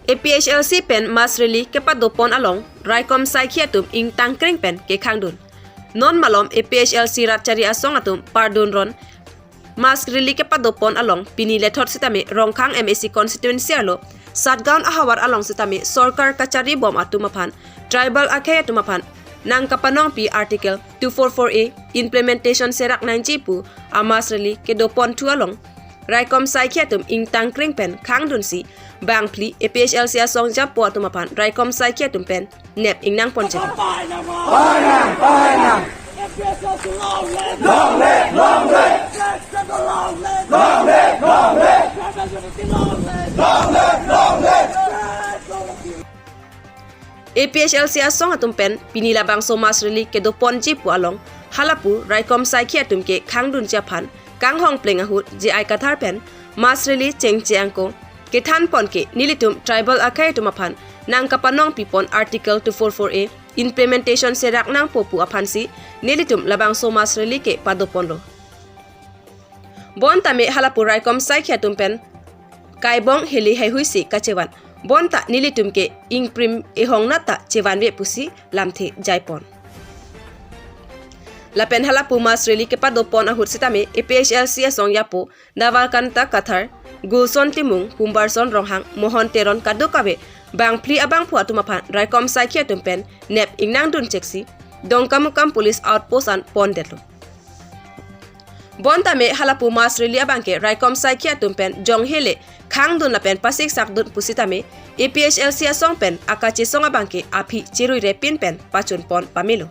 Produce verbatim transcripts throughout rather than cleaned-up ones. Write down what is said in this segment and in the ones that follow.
A P H L C pen mass rally kepadopon along raikom saikhi atum ingtang kreng pen kekhangdun. Non malom A P H L C ratchari asong atum pardun ron mass rally kepadopon along pini lethot sitame Rongkhang M A C constituency arlo Satgaon ahavar along sitame sorkar kachari bom atum aphan, tribal akhei atum aphan nangkapanongpi Article two four four A implementation serak nangji pu a mass rally kedoponthu along raikom saikhi atum ingtang kreng pen khangdunsi bangphli A P H L C asong japo atum aphan raikom saikhi atum pen nep ingnangponche. Pahainang, pahainang. Long live, long live. Long live, long live. Long live, long live. A P H L C asong atum pen pini labangso mass rally kedoponji pu along halapu raikom saikhi atum ke khangdunji aphan kanghong pleng ahut J I Kathar pen mass rally chengche angko kethanpon ke nelitum tribal akhei atum aphan nangkapanongpipon Article two four four A implementation serak nangpo pu aphansi nelitum labangso mass rally kepadoponlo. Bonta me halapu raikom saikhi atum pen kaibong heli heihuisi kachevan. Bonta nelitum ke ingprim ehong nata chevanve pusi lamthe jaipon. Lapen halapu mass rally kepadopon ahut sitame A P H L C asong japo Davalkanta Kathar, Gulson Timung, Pumbarson Ronghang, Mohon Teron kadokave bangphli abangphu atum aphan raikom saikhi atum pen nep ingnangdun cheksi Dongkamukam police outpost an pondetlo. Bonta me halapu mass rally abangke raikom saikhi atum pen jonghele khangdun lapen pasiksakdun pusitame A P H L C asong pen akachesong abangke aphi cherui repin pen pachunpon pamelo.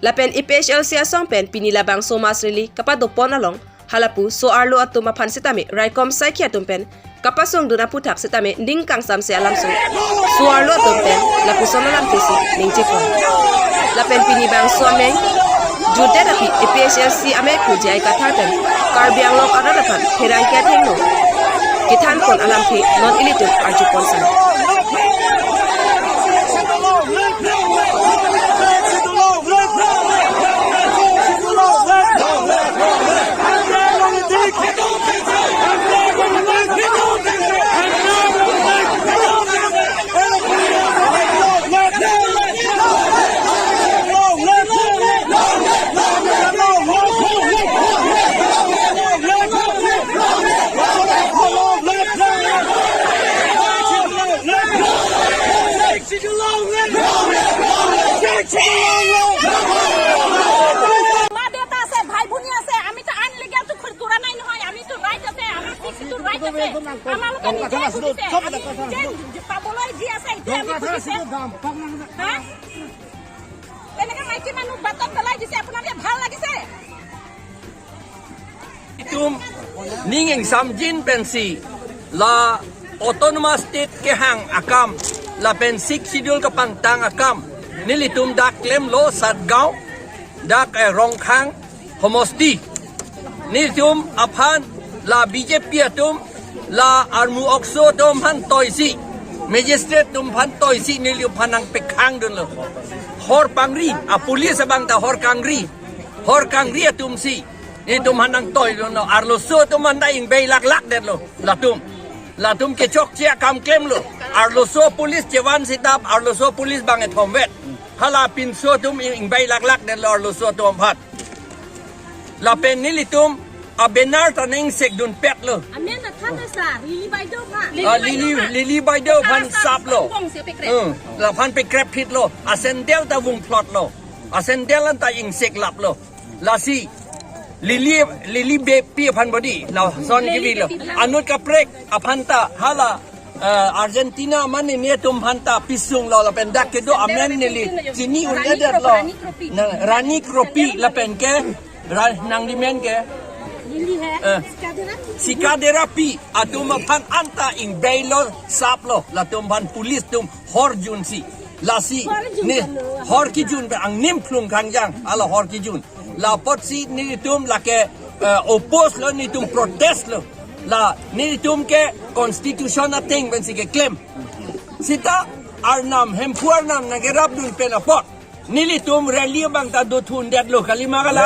Lapen A P H L C asong pen pini labangso mass rally kepadopon along halapu so-arlo atum aphan sitame raikom saikhi atum pen kapasongdun aputhak sitame ning kangsamse alamso so-arlo atum pen lapuson alamthesi ningjepo. Lapen pini bangso ameng jutdet aphi A P H L C amekhu J I Kathar pen Karbi Anglong arat aphan pherangke athengno kethanpon alamthe non ilitum arjupon sana. মা দেউতা আছে, ভাই ভনী আছে, আমিতো আনলিগেলটো খুৰ-, কৰা নাই নহয়, আমিতো ৰাইট আছে, আমাৰ ছিক্সটিটো ৰাইট আছে। আমালোকে নিজে বুজিছে, আমি নিজে পাবলৈ যি আছে, এইটোৱে আমি বুজিছে। হা? এনেকে মাইকী মানুহ বাটত পেলাই দিছে, আপোনালোকে ভাল লাগিছে? Itum ning ingsamjin pensi la autonomous state kehang akam lapen sixth schedule kepangtang akam nelitum dak klemlo Satgaon dak, eh, Rongkhang homosti. Nelitum aphan la B J P atum la armu okso atum aphan toisi, magistrate atum aphan toisi nelitum aphan nangpekhangdunlo. Hor pangri, a police abang ta hor kangri. Hor kangri atumsi nelitum aphan nangtoidunlo. Arloso atum aphan ta ingbei laklakdetlo. Latum. Latum kechokche akam klemlo. Arloso police chevan sitap, arloso police bang ethomvet. Hala pinso atum ingbei laklakdetlo arloso atum aphan. Lapen nelitum a banner ta nangsekdunpetlo. Amen na thana sa, Lily Baideo pha. Ah, Lily, Lily Baideo aphan saplo. Bong se pekrep. Hmm, laphan pekrep phitlo. A sandal ta vungphlotlo. A sandal an ta ingseklaplo. Lasi Lily, Lily Beypi aphan bodi. Lason kivilo. Anut kaprek aphan ta hala, eh, Argentina mane netum aphan ta pisunglo lapen dak kedo amen neli chini un-edetlo. Na Rani Kropi lapen ke Ra-, nangli men ke? Lily hai. Eh. Sikaderapi. Sikaderapi atum aphan anta ingbeilo saplo latum aphan police atum hor junsi. Lasi hor jun ne kalo. Hor kijun pe angnim phlung kangjang hala hor kijun. Lapotsi nelitum lake, eh, oppose lo nelitum protest lo. La nelitum ke constitution ateng pensi keklem. Sita Arnam, Hemphu Arnam nangkerapdun pen apot nelitum rally abang ta dothundetlo kalima kala.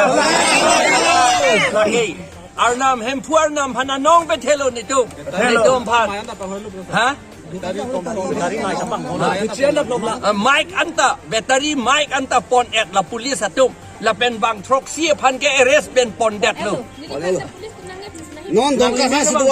Lake. Arnam, Hemphu Arnam aphan anong pethelo netum. Netum aphan. Ha? Uh, mic anta, battery mic anta pon-et la police atum. Lapen bang throksi aphan ke arrest pen pondetlo. Non Dongka sa si do.